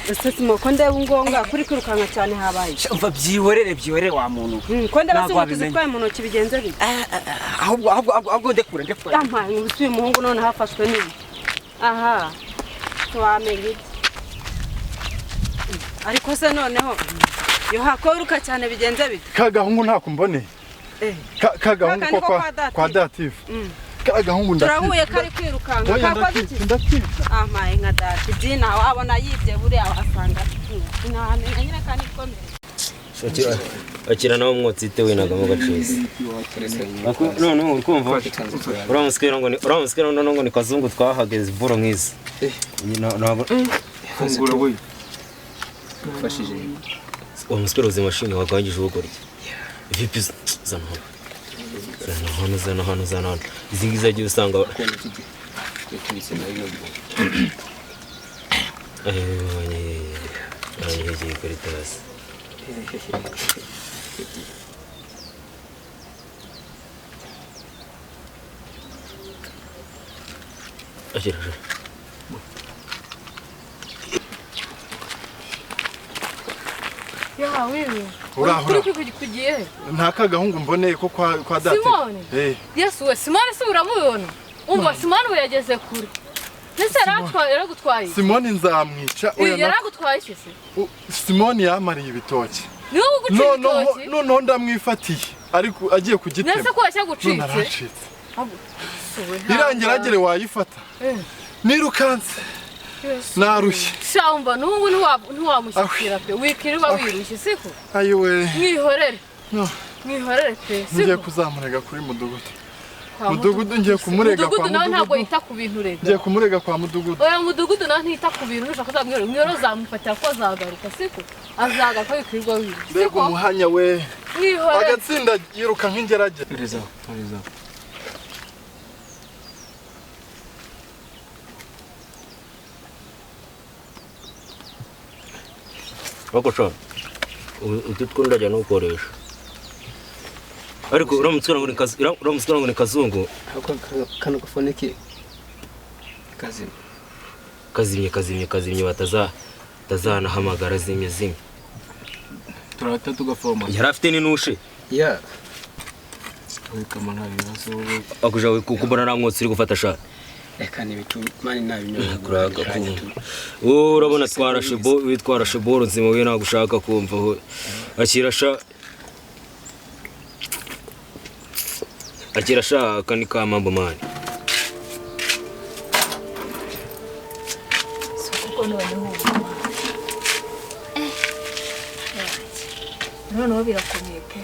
Ese Simo, ko ndeba ungonga kuri kwirukanka cyane, habaye? Umva, byihorere, byihorere wa muntu. Ko ndeba Ntabwo se inkweto wabimenya. zitwaye mu ntoki, bigenze bite? Ahubwo ndekura, ndekura. Yampaye ubu uyu muhungu none hafashwe n'ibi aha, ntiwamenya ibye. Ariko se noneho yo hakoruka cyane, bigenze bite? Ka gahungu ntako mboneye. Ka gahungu Ka ko niko kwa kwa Dative. Kwa Dative. Ka gahungu ndakica. Turahuye kari kwirukanka. Oya, Kakoze ndakica, iki? ndakica. Amaye nka data ibyina, wabona yibye buriya, wasanga sinamenya nyine kandi ikomeye. Akira nawe umwotsi winagamo gacezi. Noneho uri kumva uriya musikera, noneho ngo ni kazungu, twahageze buro nk'izi. Ntabwo Fungura we. Ufashije. Uwo musikera uzi mashini wagabanyije ubugoryi. Vipi, zana hano, zana hano, zana hano, zana hano. Izi ngizi agiye usanga banyegeye kuri tasi. Akira akira. Ya wewe. Uraho, uraho. Kuri kugiye he? Nta ka gahungu mboneye ko kwa Dative. Simoni. Eh. Yesu we, Simoni se uramubona? Umva, Simoni we yageze kure. Nese yaratwaye, yaragutwaye. Simoni nzamwica. Oya, Yaragutwaye iki se? Simoni yamariye ibitoki. Ni wowe uguca Noneho ibitoki? noneho ndamwifatiye ariko agiye kugitema. Nese ko None yacyagucitse? arancitse. Irangeragere wayifata. Nirukanse. Narushye. Shamba, n'ubu ntiwamushyikira pe. Wikirirwa wirushye, siko? Ayiwe. Mwihorere. No. Mwihorere pe. Ngiye Siko? kuzamurega kuri mudugudu. Kwa Mudugudu, ngiye kumurega kwa Mudugudu nawe ntabwo mudugudu. yita ku bintu rega. Ngiye kumurega kwa mudugudu. Oya, mudugudu nawe ntiyita ku bintu, nushaka uzamwihorere. Mwihorere, uzamufatira ko azagaruka, siko? Azagaruka, wikirirwa wirushye. Mbega Siko? umuhanya we. Mwihorere. Agatsinda yiruka nk'ingeragere. Rezaho, rezaho. Ariko sha, utu two ndajya nukoresha, ariko uramutse ngo ni kazungu. Ako kano gafone ke kazima. Kazimye, kazimye, kazimye, batazanahamagara. Zimye, zimye. Turahita tugafoma. Yari afite n'inushe. Ya. We kama nta bibazo wowe. Akuja kumbona nta mwotsi uri gufata sha. Reka nibitu mani nabinywa. Kuraga kumva wowe, urabona twarashe bo, witwarashe boro nzima we, ntabwo ushaka kumva ho. Akira sha, akira sha, aka ni ka mambo mani. Kuko noneho ubu noneho birakomeye pe.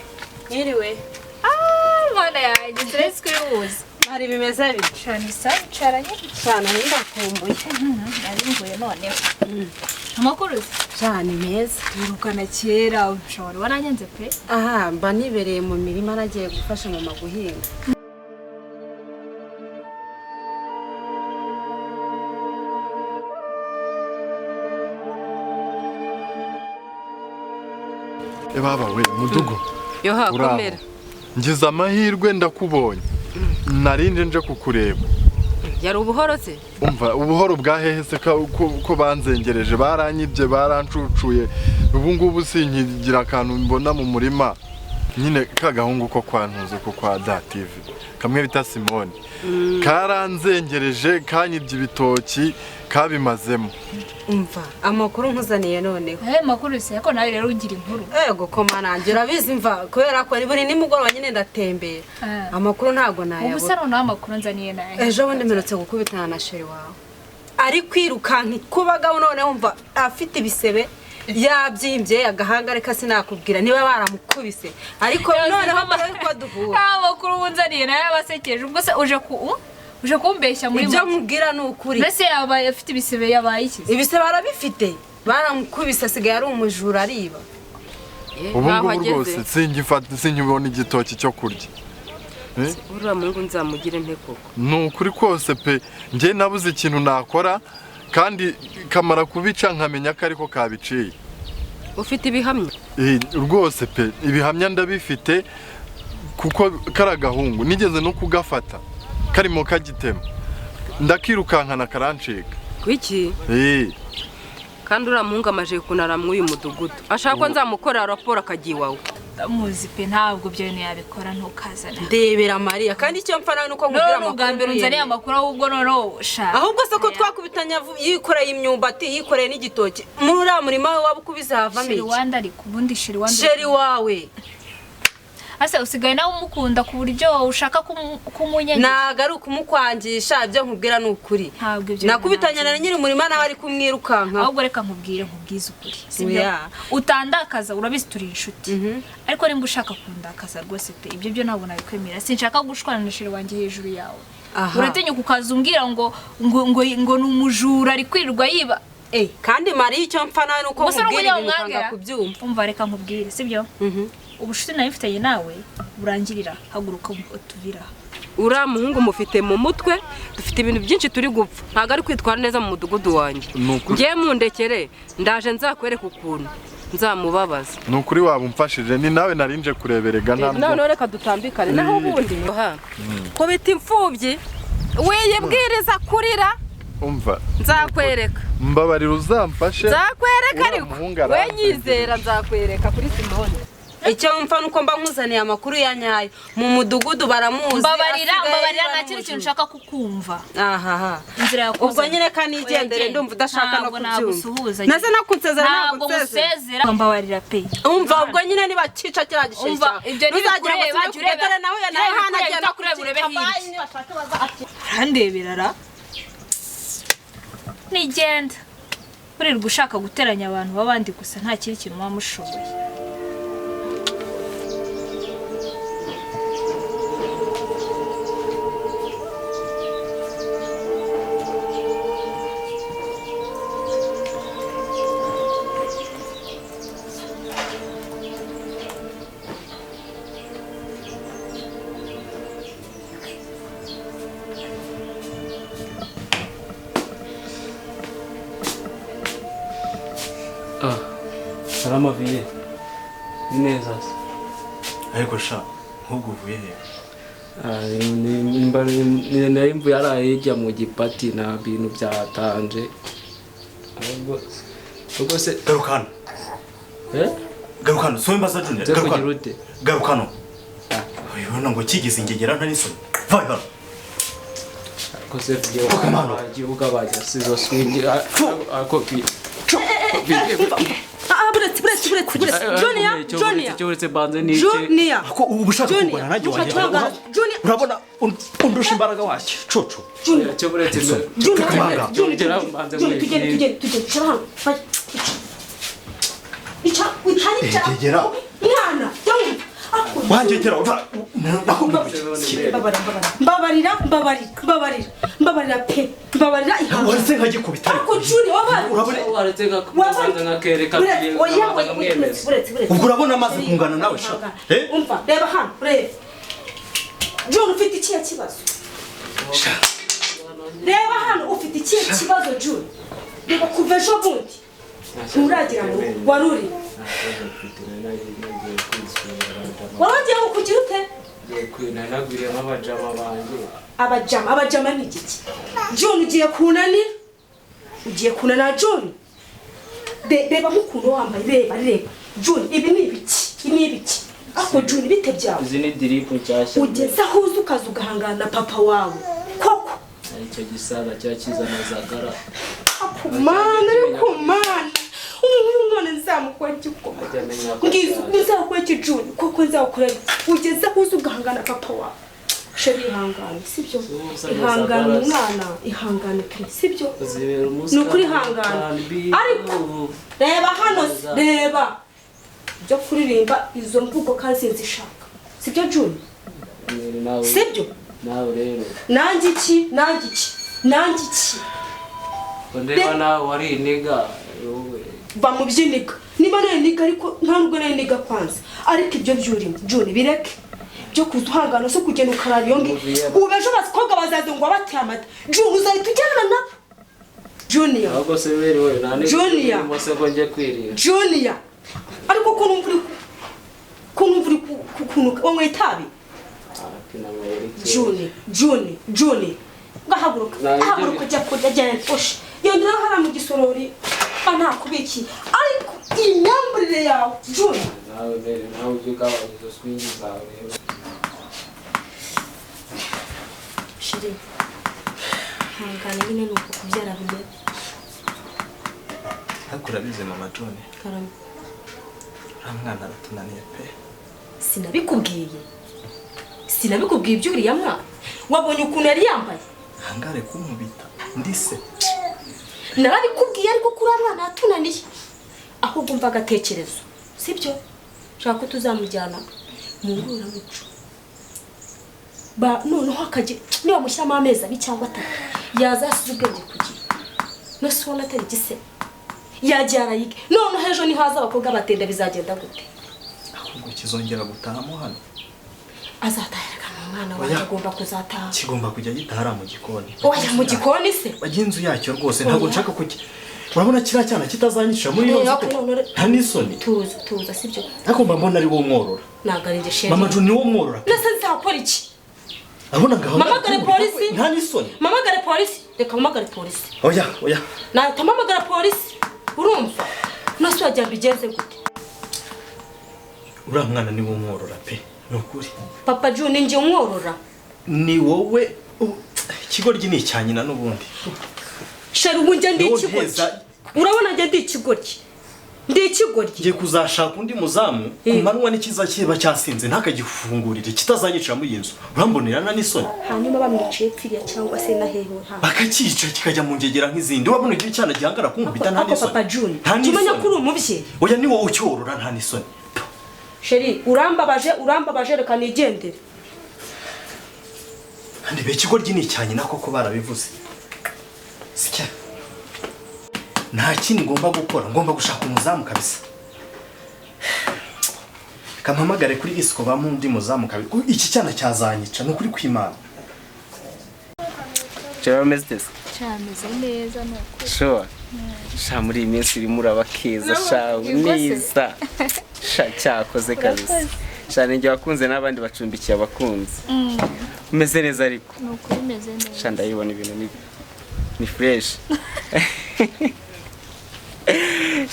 Mwiriwe. Mana yanjye, turetse kuri buzi. Hari bimeze bite? Shana isa bicaranye. Cyane, ndakumbuye. Nari mvuye noneho. Amakuru uzi? Cyane, meza. Turukana kera, ushobora waranyanze pe. Aha mba nibereye mu mirima, nagiye gufasha mama guhinga. E baba we, mudugu. Yo. Uraho. Hakomera. Ngize amahirwe ndakubonye. Narinde nje kukureba. Yari ubuhoro se? Umva, ubuhoro bwa hehe se ko banzengereje, baranyibye, barancucuye. Ubu ngubu sinkigira akantu mbona mu murima. Nyine ka gahungu ko kwa Ntuze, ko kwa Dative. Kamwe bita Simoni. Karanzengereje, kanyibye ibitoki, kabimazemo. Umva amakuru nkuzaniye noneho. Eh, makuru se, ariko nawe rero ugira inkuru. Ego koma, nanjye urabizi, mva kubera ko buri nimugoroba nyine ndatembera. Amakuru ntabwo Ubu se nayabona. noneho amakuru nzaniye naye? Ejo bundi mperutse gukubitana na chéri wawe ari kwirukanka ikubagaho, noneho mva afite ibisebe, yabyimbye agahanga. Reka sinakubwira niba baramukubise, ariko noneho mbere yuko duhura. Amakuru ubu nzaniye nayo abasekeje. Ubwo se uje kumbeshya muri Ibyo make? nkubwira ni ukuri. Mbese yabaye afite ibisebe, yabaye iki se? Ibisebe arabifite, baramukubise, asigaye ari umujura, ariba. Ubu Nkaho ngubu ageze. rwose singifata, sinkibona igitoki cyo kurya. Eh? Uriya muhungu nzamugire nte koko? Ni ukuri kose pe, njye nabuze ikintu nakora, kandi kamara kubica nkamenya ko ariko kabiciye. Ufite ibihamya? Eh, rwose pe, ibihamya ndabifite, kuko kari agahungu nigeze no kugafata karimo kagitema, ndakirukankana karancika. Kuki? Eh, Kandi uriya muhungu amaje kunara mw'uyu mudugudu. Ashaka ko nzamukorera raporo akagiye iwawe. Ndamuzi pe, ntabwo ibyo bintu yabikora, ntukazane. Ndebera Mariya, kandi icyo mpfa nawe nuko nkubwira None ubwa mbere amakuru. Unzaniye amakuru, ahubwo noneho sha. Ahubwo se ko twakubitanye yikoreye imyumbati, yikoreye n'igitoki muri uriya murima we, waba ukubize havamo Chéri iki? wanda, ariko ubundi chéri wanda. Chéri wawe. Ase usigaye nawe umukunda ku buryo ushaka kumunyangira? Ntabwo ari ukumukwangisha, ibyo nkubwira ni ukuri. Ntabwo ibyo Nakubitanye na nyiri umurima, nawe ari kumwirukanka. Ahubwo reka nkubwire, nkubwize ukuri, sibyo? Oya. Utandakaza, urabizi turi inshuti, ariko nimba ushaka kundakaza rwose pe, ibyo byo ntabwo nabikwemera. Sinshaka gushwana na chéri wanjye hejuru yawe. Aha. Uratinyuka ukaza umbwira ngo ni umujura, ari kwirirwa yiba, eh? Kandi Mariya, icyo mpfa nawe ni uko Gusa nkubwira n'ubwo ibintu ukanga mwangera kubyumva. Umva, reka nkubwire, sibyo? Ubushuti nawe mfitanye nawe burangirira, haguruka utuvira. Uriya muhungu mufite mu mutwe, dufite ibintu byinshi turi gupfa. Ntabwo ari kwitwara neza mu mudugudu wanjye. Ni ukuri. Ngiye mundekere, ndaje nzakwereka ukuntu nzamubabaza. Ni ukuri waba umfashije, ni nawe narinje kureberega nta Noneho reka dutambikane, naho ubundi kubita imfubyi wiyibwiriza kurira. Umva. Nzakwereka. Mbabarira uzamfashe. Nzakwereka. Uriya Ariko muhungu we aranzengereje. nyizera, nzakwereka kuri Simoni. Icyo mpfa nuko mba nkuzaniye amakuru ya nyayo, mu mudugudu baramuzi. Mbabarira. Asigaye Mbabarira, yiba nta kindi kintu n'umujura. nshaka kukumva. Ahaha. Inzira yakuzanye. Ubwo nyine kanigendere, ndumva udashaka no Ntabwo kubyumva. nagusuhuza. Naze no kunsezera? Ntabwo Ntabwo nsezera. ngusezera, mbabarira pe. Umva, ubwo nyine niba cica kiriya gisheri Umva, cyawe, ibyo ntuzagira ngo ntibikureba, sinakubwira, jya ureba- dore nawe jya nawe ureba hanagiye ibyo no kureba, urebe kukica. hirya. Bayi, nibashaka bazakira. Urandebera ra, nigenda urirwa ushaka guteranya abantu b'abandi gusa, nta kindi kintu muba mushoboye. Ah, salama viye. Ni neza se? Ariko sha, nk'ubwo uvuye he? Ah, nari mvuye hariya hirya mu gipati, nta bintu byatanje. Ahubwo ubwo se Garuka hano. Eh? Garuka hano, sobe mbaza Junior. Nze Garuka kugira hano. ute? Garuka hano. Urabona ngo kigeze ingegera nta n'isoni. Vayo hano. Ko se viye Pfuka mano. wagiye ugabanya sizo swingi ako vi. Ah, buretse, buretse, buretse, buretse! Junior, Junior! Cyo uretse banze n'iki? Junior! Ko ubu ushaka Junior, kurwana nanjye ntushaka wanjye. guhangana. Junior! Urabona undusha imbaraga washye. Coco. Junior! Cyo uretse Junior! Kumanga. Junior! Banze. Junior, tugende, tugende, tugende, icara hano. Bye. Icara, icara, icara. Egera. Mwana, jya ako. Wangegera uva. Nakubwira. Mbabarira, mbabarira, mbabarira, mbabarira, mbabarira pe, mbabarira, ihangane. Waretse nkagikubita. Ako Junior, wabaye. Urabona Waretse nkakubanza nkakereka Buretse, oya, nkabanza oya, nkamwemeza. buretse, buretse. Ubwo urabona amaze kungana nawe sha. Eh? Umva, reba hano, reba. Junior, ufite ikihe kibazo? Reba hano, ufite ikihe kibazo, Junior? Reba, kuva ejo bundi nturagira mu rugo, wari uri wari wagiye kugira ute? Nagwiriyemo abajama banjye. Abajama, abajama ni igiki? John, ugiye kunanira, ugiye kunanira, John. Reba nk'ukuntu wambaye, reba, reba John, ibi ni ibiki? Ibi ni ibiki? Ako John, bite byawe? Izi ni drip nshyashya. Ugeze aho uza ukaza ugahangana na papa wawe koko? Icyo gisaza cya kizana zagara. Ako mana, ariko mana, uyu mwana nzamukora iki koko? Ajya amenya ko Ngize ashaje. nzakora iki, John, koko? Nzakora iki ugeze aho uza ugahangana na papa wawe? Chéri, ihangane, sibyo? Ihangane umwana, ihangane pe, sibyo? Uzibera umuswa. Ni ukuri, ihangane. Ariko reba hano, reba ibyo kuririmba, izo mvugo kandi sinzishaka, sibyo Juni? Sibyo? Nawe rero. Nanjye iki? Nanjye iki? Nanjye iki? Ndeba nawe wari iniga wowe. Va mu by'iniga, niba nawe niga, ariko nta nubwo nawe niga kwanza, ariko ibyo byurimo Juni bireke, byo kuza uhangana so kugenda ukarara iyo ngiyo. Ubu ejo abakobwa bazaza ngo wabateye amata, Juni, uzahita ujyana nabo, Junior. Ahubwo se wewe nta niga. Junior. Urimo se ko njye kwirira. Junior, ariko ko numva uri ko numva uri kunuka, wanyweye itabi? Juni, Juni, Juni, ngahaguruka. Nta ibyo Haguruka, jya kurya, genda oshe, genda hariya mu gisorori. Mba ntakubikiye ariko iyi myambarire yawe Juni Nawe rero nawe ujye ugabanya izo swingi zawe rero. Shiri, hangana nyine ni uko kubyara bimeze. Ariko urabizi mama John, Karame. uriya mwana aratunaniye pe. Sinabikubwiye. Sinabikubwiye iby'uriya mwana. Wabonye ukuntu yari yambaye. Hangare kunkubita ndise. Narabikubwiye ariko kuri uriya mwana yatunaniye. Ahubwo umva agatekerezo. Sibyo? Shaka ko tuzamujyana mu ngororamuco. Ba noneho akajya niba mushyiramo amezi abiri cyangwa atatu yazasize ubwenge ku gihe. Nose ubona atari igisebe. Yagiye arayige. Noneho ejo nihaza abakobwa batenda bizagenda gute? Ahubwo kizongera gutahamo hano. Azatahira umwana wanjye agomba kuzataha. Kigomba kujya gitahara mu gikoni. Oya mu gikoni se? Bajya inzu yacyo rwose ntabwo nshaka ko urabona kiriya cyana kitazanyisha muri iyo nzu. Nta n'isoni. Tuza tuza sibyo? Ariko mba mbona ari wowe umworora. Ntabwo ari njye sheri. Mama John ni wowe umworora. Nase nzakora iki? Abona ngaho. Mamagare polisi. Nta n'isoni. Mamagare polisi. Reka mamagare polisi. Oya oya. Nahita mamagara polisi. Urumva? Nase wajya mbigenze gute? Uriya mwana ni wowe umworora pe. Ni ukuri. Papa John ni njye umworora. Ni wowe ikigoryi ni icya nyina n'ubundi. Sheri ubu njye ndi ikigoryi. Urabona njye ndi ikigoryi. Ndi ikigoryi. Ngiye kuzashaka undi muzamu ku manywa n'ikiza kiba cyasinze ntakagifungurire kitazanyicira muri iyi nzu. Urambonera na n'isoni. Hanyuma bamwiciye pfiriya cyangwa se na hehe ha. Bakakica kikajya mu ngegera nk'izindi. Urabona igihe cyana gihangara kunkubita nta n'isoni. Papa John, tumenya ko uri umubyeyi. Oya ni wowe ucyorora nta n'isoni. Sheri urambabaje urambabaje reka nigendere. Kandi be ikigoryi ni icya nyina koko barabivuze. Sicya. Nta kindi ngomba gukora, ngomba gushaka umuzamu kabisa. Kampamagare kuri isiko bamundi muzamu kabisa. Iki cyana cyazanyica ni ukuri kw'Imana. Chero meztes. Cyameze neza nuko. Sure. Sha muri iyi minsi urimo uraba keza sha mwiza. Sha cyakoze kabisa. Sha ninjye wakunze n'abandi bacumbikiye abakunzi. Umeze neza ariko. Nuko umeze neza. Sha ndayibona ibintu ni fresh.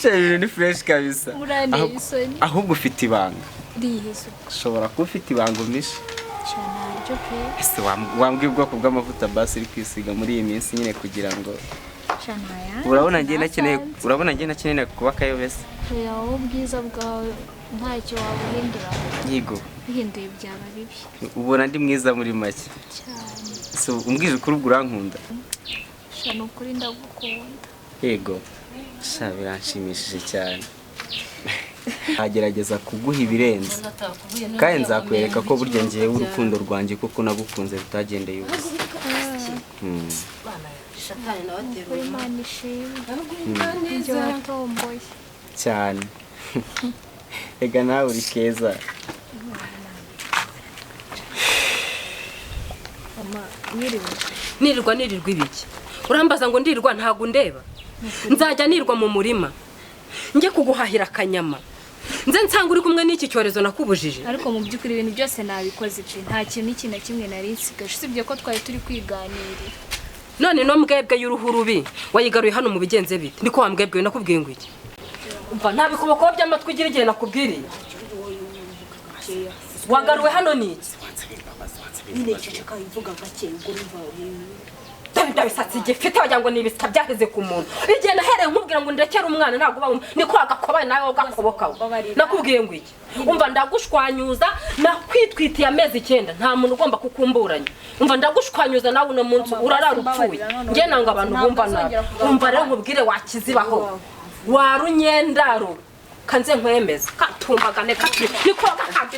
Sha ibintu ni fresh kabisa. Ahubwo ufite ibanga. Rihe se? Ushobora kuba ufite ibanga umisha. Sha naryo pe. Ese wambwiye ubwoko bw'amavuta basi uri kwisiga muri iyi minsi nyine kugira ngo Sha ntaya. Urabona ngiye nakeneye kuba kayobese. Oya wowe ubwiza bwawe ntacyo wabuhindura. Yego. Bihinduye byaba bibi. Ubona ndi mwiza muri make. Cyane. So umbwije ukuri ubwo urankunda. Sha nukuri ndagukunda. Yego. Sha biranshimishije cyane. Agerageza kuguha ibirenze. Kandi nzakwereka ko burya ngiye urukundo rwanjye kuko nagukunze rutagendeye ubusa. Imana ishimwe. Ibyo watomboye. Cyane. Ega nawe uri keza. Mama, mwiriwe. Nirirwa nirirwa ibiki? Urambaza ngo ndirirwa ntago ndeba. Nzajya nirwa mu murima. Njye kuguhahira akanyama. Nze nsanga uri kumwe n'iki cyorezo nakubujije. Ariko mu by'ukuri ibintu byose nabikoze pe. Nta kintu n'iki na kimwe nari nsigaje. Usibye ko twari turi kwiganirira. None no mbwebwe y'uruhu rubi wayigaruye hano mu bigenze bite? Niko wambwebwe nakubwiye ngo iki? Umva nta bikoboko by'amatwi ugira igihe nakubwiriye. Wagaruwe hano ni iki? Nyine ceceka ivuga gake ubwo urumva ndabisatsi gifite wagira ngo ni ibisita byaheze ku muntu. Igihe nahereye nkubwira ngo ndekere umwana ntabwo uba niko agakobaye nawe ugakoboka. Nakubwiye ngo iki? Umva ndagushwanyuza nakwitwitiye amezi 9 nta muntu ugomba kukumburanya. Umva ndagushwanyuza nawe uno munsi urarara upfuye. Nge nanga abantu bumva nabi. Umva rero nkubwire wakizibaho. Warunyendaro kanze nkwemeza katumbagane kati niko gakandi.